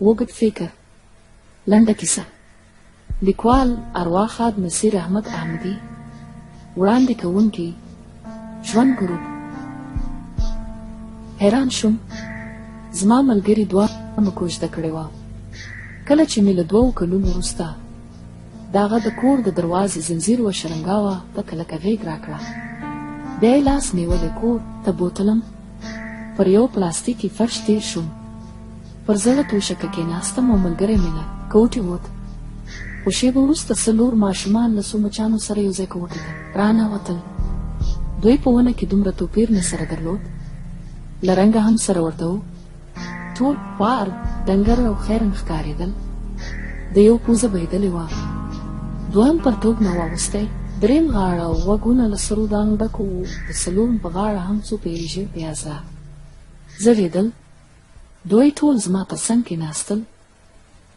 اوږد فکر لنډه کیسه لیکوال ارواښاد نصیر احمد احمدي وړاندې کوونکی ژوند ګروپ حیران شوم زما ملګري دوه کوژده کړې وه کله چې مې له دوو کلونو وروسته د هغه د کور د دروازې زنځیر وشرنګاوه ده کلکه غېږ راکړه بیا یې لاس نیولی کور ته بوتلم پر یو پلاستیکي فرش تېر شوم. پر زړه توشکه کېناستم او ملګری مې له کوټې ووت. خو شېبه وروسته څلور ماشومان له څو مچانو سره یو ځای کوټې ته راننوتل. دوی په ونه کې دومره توپیر نه سره درلود. له رنګه هم سره ورته وو. ټول خوار، ډنګر او خیرن ښکارېدل. د یو پوزه بهېدلې وه. دوهم پرتوګ نه و اغوستی. درېیم غاړه او غوږونه له سرو دانو ډکو وو. د څلورم په غاړه هم څو پیرې ژېړ پیاز را ځړېدل. دوی ټول زما تر څنګ کېناستل.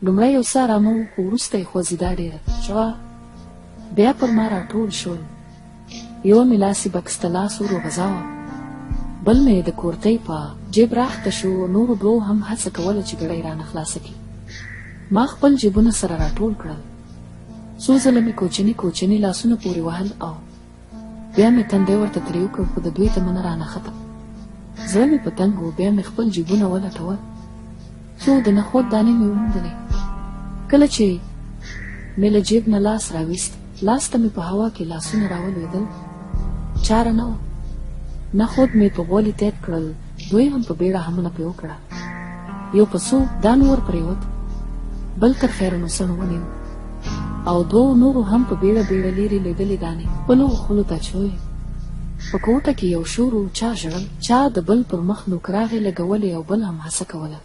لومړی یو څه ارامه وو، خو وروسته یې خوځېدا ډېره شوه. بیا پر ما راټول شول. یوه مې لاسي بکس ته لاس ور وغځاوه، بل مې د کورتۍ په جېب راښکته شو، نورو دوو هم هڅه کوله چې ګړۍ رانه خلاصه کړي. ما خپل جېبونه سره راټول کړل. څو ځله مې کوچني کوچني لاسونه پورې وهل او. بیا مې تندی ورته تریو کړ، خو د دوی تمنه رانه خته. زړه مې په تنګ و، بیا مې خپل جیبونه ولټول، څو د نخود دانې مې وموندلې. کله چې مې له جیب نه لاس راویست، لاس ته مې په هوا کې لاسونه راولوېدل. چاره نه وه. نخود مې په غولي تیت کړل، دوی هم په بیړه حمله پرې وکړه. یو په څو دانو ور پرېوت، بل تر خیرنو څڼو ونیو. او دوو نورو هم په بیړه بیړه لیرې لوېدلې دانې خپلو خولو ته اچولې. په کوټه کې یو شور و، چا ژړل، چا د بل پر مخ نوکراغې لګولې او بل هم هڅه کوله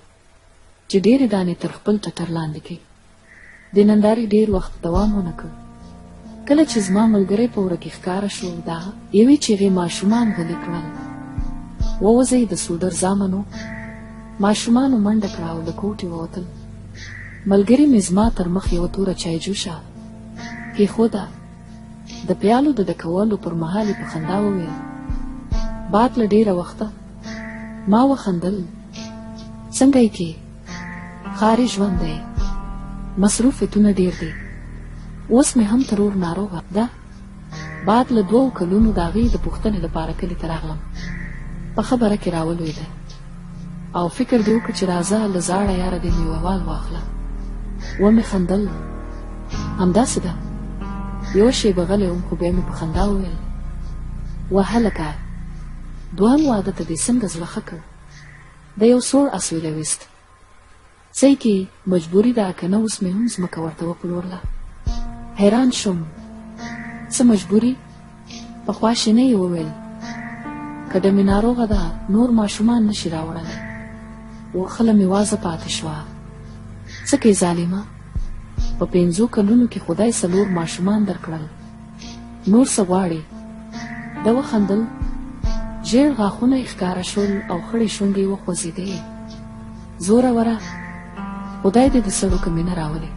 چې ډېرې دانې تر خپل ټټر لاندې کړي. دې نندارې ډېر وخت دوام ونه کړ. کله چې زما ملګری په وره کې ښکاره شو، د هغه یوې چیغې ماشومان غلي کړل. ووځئ د سوډر زامنو! ماشومانو منډه کړه او له کوټې ووتل. ملګري مې زما تر مخ یوه توره چایجوشه کېښوده. د پیالو د ډکولو پر مهال یې په خندا وویل، باد له ډېره وخته. ما وخندل، څنګه یې کې؟ ښاري ژوند دی، مصروفیتونه ډېر دي. اوس مې هم ترور ناروغه ده. بعد له دوو کلونو د هغې د پوښتنې لپاره کلي ته راغلم. په خبره کې راولوېده او فکر دې وکړ چې راځه له زاړه یاره دې میوه وال واخله. ومې خندل. همداسې ده. یوه شېبه غلی وم خو بیا مې په خندا وویل، وه هلکه! دوهم واده ته دې څنګه زړه ښه کړ؟ ده یو سوړ اسویلی ویست. څه یې کې مجبوري ده کنه اوس مې هم ځمکه ورته وپلورله. حیران شوم. څه مجبوري؟ په خواشینۍ یې وویل، کډه مې ناروغه ده، نور ماشومان نه شي راوړلی. وخله مې وازه پاتې شوه. څه کوې ظالمه؟ په پنځو کلونو کې خدای څلور ماشومان درکړل. نور څه غواړې؟ ده وخندل، ژېړ غاښونه یې ښکاره شول او خړې شونډې یې وخوځېدې. زوره وره! خدای دې د سړو کمې نه راولي.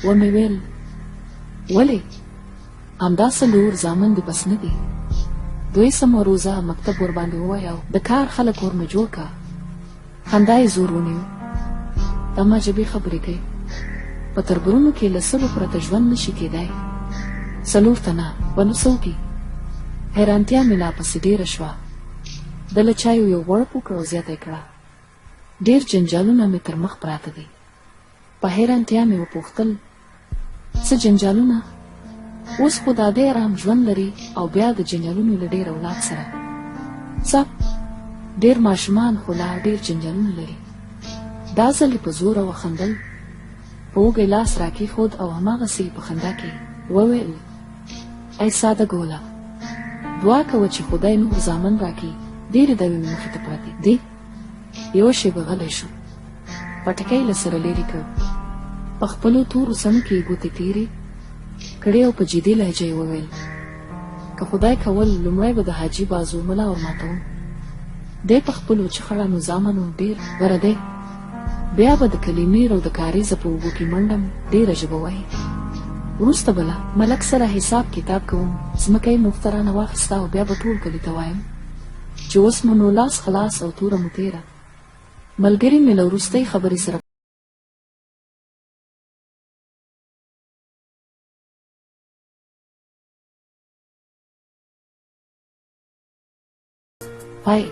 ومې ویل، ولې؟ همدا څلور زامن دې بس نه دي؟ دوی سمه روزه، مکتب ورباندې ووایه او د کار خلک ورنه جوړ که. خندا یې زور ونیو. دا عجبې خبرې کوي. په تربرونو کې له سلو پرته ژوند نه شي کېدای. څلور تنه به نو څه وکړي؟ حیرانتیا مې لا پسې ډېره شوه. ده له چایو یو غوړپ وکړ او زیاته یې کړه، ډېر جنجالونه مې تر مخ پراته دي. په حیرانتیا مې وپوښتل، څه جنجالونه؟ اوس خو دا دی ارام ژوند لري او بیا د جنجالونو له ډېر اولاد سره. څه؟ ډېر ماشومان خو لا ډېر جنجالونه لري. دا ځل یې په زوره وخندل، په اوږه یې لاس راکېښود او هماغسې یې په خندا کې وویل، ای ساده ګوله! دعا کوه چې خدای نور زامن راکړي، ډېرې دعوې مې مخې ته پرتې دي. یوه شېبه غلی شو. پټکی یې له سره لېرې کړ. په خپلو تورو څڼو کې یې ګوتې تېرې کړې او په جدي لهجه یې وویل، که خدای کول، لومړی به د حاجي بازو ملا ور ماتوم. دی په خپلو چخړانو زامنو ډېر غره دی. بیا به د کلي میر او د کارېزه په اوبو کې منډم، ډېره ژبه وهي. وروسته به له ملک سره حساب کتاب کوم، ځمکه یې مفته رانه واخیسته او بیا به ټول کلي ته وایم چې اوس مو نو لاس خلاص او توره مو تېره. ملګري مې له وروستۍ خبرې سره. پای.